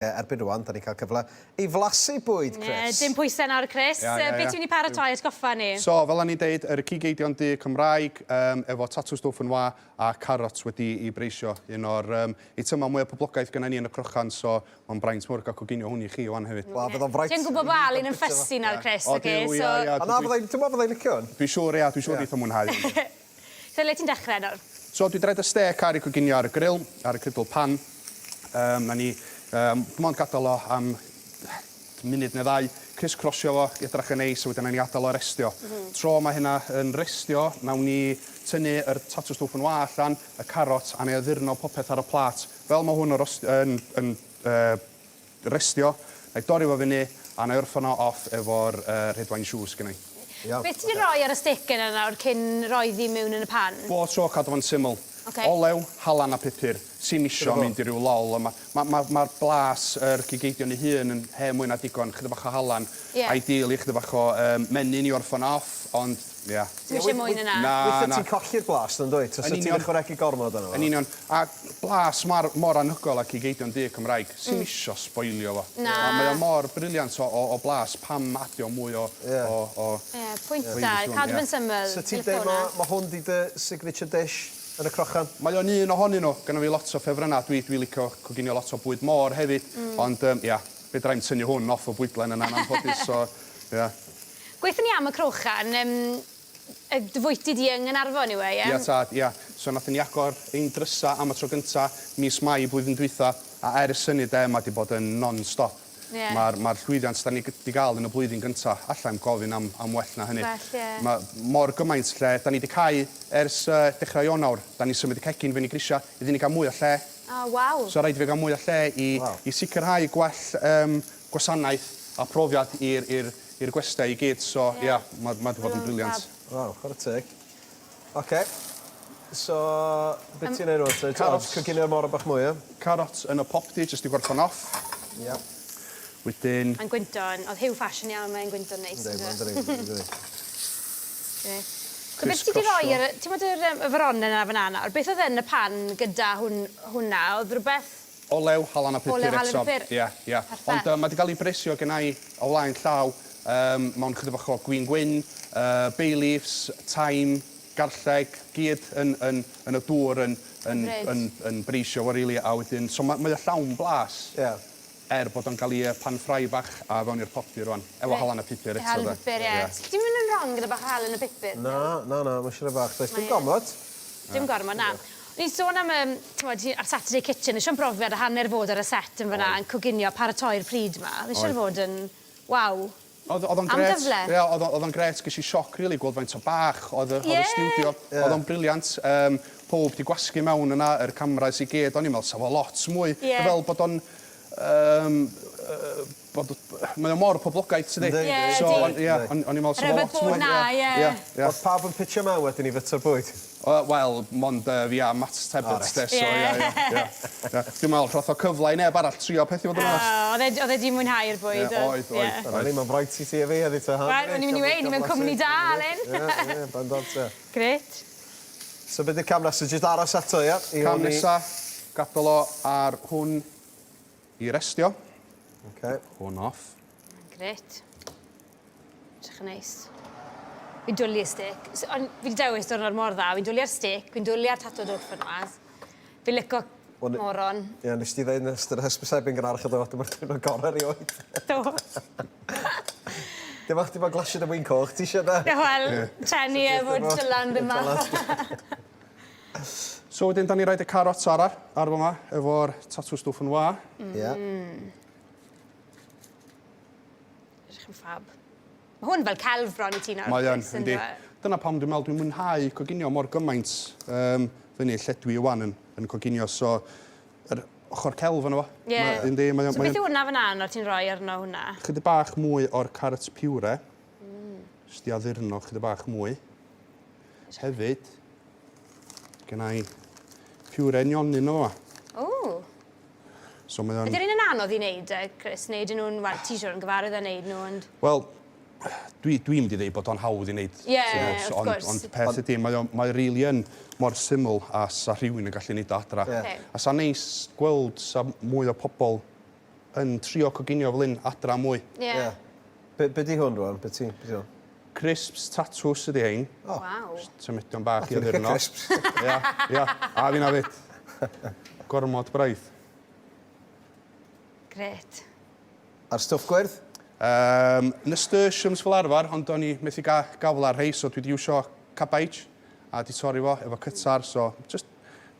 Erbyn rwan, da ni'n cael cyfle i flasu bwyd, Chris. Dim pwysau nawr, Chris. Ia, ia, ia. Be ti'n mynd i paratoi, atgoffa ni? So, fel o'n i'n deud, yr cig eidion du Cymraeg, um, efo tatws dwff yn wa a carrots wedi i breisio. Un o'r um, eitemau mwyaf poblogaidd gyda ni yn y crochan, so mae'n braint mawr gael coginio hwn i chi wan hefyd. Wel, fydd o'n fraint. Ti'n gwybod bod Alun yn ffysi nawr, Chris, O, oce? Duw, ia, ia. O na, fyddai'n, ti'n meddwl fyddai'n licio hwn? Dwi'n siŵr, ia, dwi'n siŵr neith o mwynhau hwn. So, le ti'n dechrau nawr? So dwi 'di roid y stêc ar i coginio ar y grill, ar y griddle pan. Yym, 'na ni, yym, dim ond gadael o am munud neu ddau, criss-crossio fo i edrach yn neis, a wedyn 'na ni adael o restio. Tro ma' hynna yn restio, nawn ni tynnu yr tatws stwff yn wa allan, y carrot, a 'na i addurno popeth ar y plât. Fel ma' hwn yn rost- yn yn yy restio, 'na i dorri fo fyny, a 'na i orffan o off efo'r yy red wine jus gynna i. Iawn. Beth ti 'di roi ar y steak yna nawr cyn roi ddi mewn yn y pan? Bob tro cadw fo'n syml. Ocê. Olew, halan a pupur. Sim isio mynd i ryw lol a ma' ma' ma' ma'r blas yr cig eidion ei hun yn hen mwy na digon, chydig bach o halan. Ie. Ideally chydig bach o yym menyn i orffan off, ond ia. Sim isie mwy na 'na. Na, na. Weithia ti'n colli'r blas yn dwyt? Os Yn wyt ti'n union. ychwanegu gormod arno fo. Yn union. A blas mar mor anhygoel â cig eidion du Cymraeg, sim isio sboilio fo. Na. Ma' mae o mor brilliant o o o blas, pam adio mwy o Ie. o o Ie, pwynt da. Cadw fe'n syml. So ti'n deud ma' ma' hwn 'di dy signature dish yn y crochan? Mae o'n un ohonyn nhw. Gynna fi lot o ffefrynna. Dwi dwi licio coginio lot o bwyd môr hefyd. Ond yym ia, fedrai'm tynnu hwn off y bwydlen yna'n anffodus so ia. Gweutho ni am y crochan, yym y dy fwyty di yng Nghaernarfon yw e, ie? Ia tad, ia. So nathon ni agor ein drysa am y tro gynta mis Mai blwyddyn dwytha, a ers hynny de, ma' 'di bod yn non-stop. Ie. Ma'r ma'r llwyddiant 'dan ni g- 'di ga'l yn y blwyddyn gynta, alla i'm gofyn am am well na hynny. Well, ie. Ma' mor gymaint lle 'dan ni 'di cau ers yy dechra Ionawr, 'dan ni symud y cegin fyny grisia iddyn ni ga'l mwy o lle. O waw. So raid i fi ga'l mwy o lle i Waw. i sicrhau gwell yym gwasanaeth a profiad i'r i'r i'r gwestai i gyd so ia ma' ma' 'di bod yn brilliant. Waw, chwarae teg. Ocê. So be' ti'n neud rŵan te? Carrots. Coginio'r moron bach mwy ia? Carrots yn y popty jyst i gorffan off. Ia. Wedyn... Mae'n gwynto yn... O'dd Huw ffasiwn iawn mae'n gwynto'n neis Yndi ma'n dri yndi. Grêt. So beth ti 'di roi ar y... T'mod yr yym y foronen 'na fan 'na nawr beth o'dd yn y pan gyda hwn hwnna o'dd rwbeth Olew, halan a pupur Olew, halan eto. a pupur. Ia, ia. Perffaith. Ond yy ma' 'di ga'l 'i bresio genna i o flaen llaw yym mewn chydig bach o gwin gwyn, yy bay leaves, thyme, garlleg, gyd yn yn yn y dŵr yn yn Hyfryd. yn yn breisio fo rili a wedyn so ma' mae o llawn blas. Ia. Er bod o'n ga'l 'i yy pan fry bach a fewn i'r popty rŵan. Efo Reit. halan a pupur eto 'de. Halan a pupur ie. Ia. Ti'n mynd yn rong gyda bach o halen a pupur? Na, na na, ma' isio rhoi bach does dim gormod. Dim gormod, na. O'n i'n sôn am yym, t'mod, ti ar Saturday Kitchen, nes i'm brofiad a hanner fod ar y set yn fan'na yn coginio, paratoi'r pryd 'ma. Oedd e siŵr o fod yn, waw. Oedd, oedd o'n Am grêt. gyfle. Ie, oedd o- oedd o'n grêt. Ges i sioc rili gweld faint o bach oedd y oedd y stiwdio. Ie! Oedd o'n brilliant. Yym, powb 'di gwasgu mewn yna, yr cameras i gyd. O'n i'n meddwl 'sa fo lot mwy. Ie. Fel bod o'n yym yy bod mae o mor poblogaidd tydi? Yndi. Ie, So ydi. o'n ia o'n o'n i'n me'wl sa fo Rhyfedd lot mwy. bod 'na, ie. Ia ia. O'dd pawb yn pitio mewn wedyn i fyta'r bwyd? Yy wel, mond yy fi a Matt Tebbutt O reit. de, so ia ia ia. Ia. Dwi'n me'wl rhoth o cyfle i neb arall trio peth i fod yn onast. O, o'dd e o'dd e 'di mwynhau'r bwyd Ie, o'dd? oedd oedd. Dyna ni, ma'n fraint i ti a fi heddi te Han. Wel, o'n i myn' i weud, ni mewn cwmni da, Alun. Ie, ie, bendant ie. Grêt. So be' 'di'r cam nesa? Jyst aros eto, ia? I Cam hwn i- nesa, gadal o ar hwn I restio. Ok. Hwn off. Grêt. Edrych yn neis. Fi'n dwli y stêc. So, ond fi 'di dewis diwrnod mor dda. Fi'n dwli ar stêc, fi'n dwli ar tato dauphinoise. Fi'n lico moron. Ie, nes di ddeud yn ystod y hysbysebu'n gynharach y do, dyma'r diwrnod gorau erioed. Do. Dim ond chdi bod glasied y win coch, ti eisiau da? Wel, treni e fod Dylan ddim ma. So wedyn 'dan ni roid y carrots ar ar ar fyma efo'r tatws stwff yn wa. Ie. Edrych yn ffab. Ma' hwn fel celf bron i ti nawr. Mae yn, Chris, yndi. yndyw e? Dyna pam dwi'n meddwl dwi'n mwynhau coginio mor gymaint yym fyny lle dwi ŵan yn yn coginio so yr ochor celf yno fo. Ie. Ma' yndi mae o So mae beth o'n yw hwnna fan 'na nawr ti'n rhoi arno hwnna? Chydig bach mwy o'r carrot puree. Jyst i addurno chydig bach mwy. Hefyd, genna i puree nionyn o fama. O! So mae o'n... Ydy'r un yn anodd i wneud, eh, Chris? Neu ydyn nhw'n, wel, ti siŵr yn gyfarwydd â wneud nhw, ond... Wel, dwi, dwi'n mynd i ddeud bod o'n hawdd i wneud. Ie, wrth ond, gwrs. Ond peth ydy, mae o, mae rili yn mor syml a sa rhywun yn gallu neud o adra. Ie. A sa'n neis gweld sa mwy o pobl yn trio coginio fel hyn adra mwy. Ie. Ie. Be, be di hwn rwan? Be ti, be di hwn? Crisps tatws ydi hein. O. Waw. Tymidion bach i Dwi'n licio addurno. crisps. Ia, ia. A finna 'fyd. Gormod braidd. Grêt. A'r stwff gwyrdd? Um, nasturtiums fel arfer, ond o'n i methu ga gafel ar rhei, so dwi wedi iwsio cabbage a di torri fo efo cytar, so just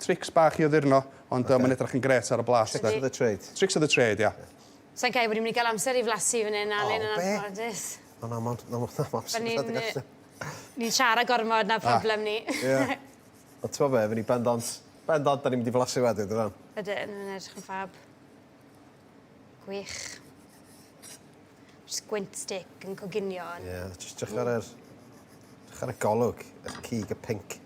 tricks bach i addurno, ond okay. mae'n edrych yn gret ar y blas. Tricks of the trade. Tricks of the trade, ia. Yeah. Sa'n cael bod ni'n mynd i gael amser i flasu fan hyn, Alun, O, yn be? anffodus. O na, ma'n na, ma' na, Fan ni'n ni'n siarad gormod na problem ni. Ie. Ond ti'n be, fy ni bendant, bendant, da ni'n mynd i flasu wedyn, dydan? Ydyn, mae'n edrych yn fab. Gwych. Just gwynt stick yn coginio. Ie, yeah, just drych ar yr... Drych ar y golwg, y cig, y pink.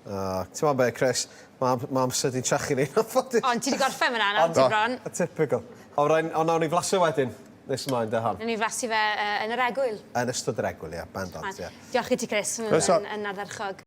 Uh, ti'n meddwl be, Chris? Mae ma amser di'n trachu ni. Ond ti wedi gorffen fyna nawr, ti bron. A typical. O, rhaid, o, nawn ni flasu wedyn. Nes ymlaen, de han. Nawn ni flasu fe uh, yn yr egwyl. Yn ystod yr egwyl, ie, bendant, ie. Diolch i ti, Chris, yn, yn, yn ardderchog.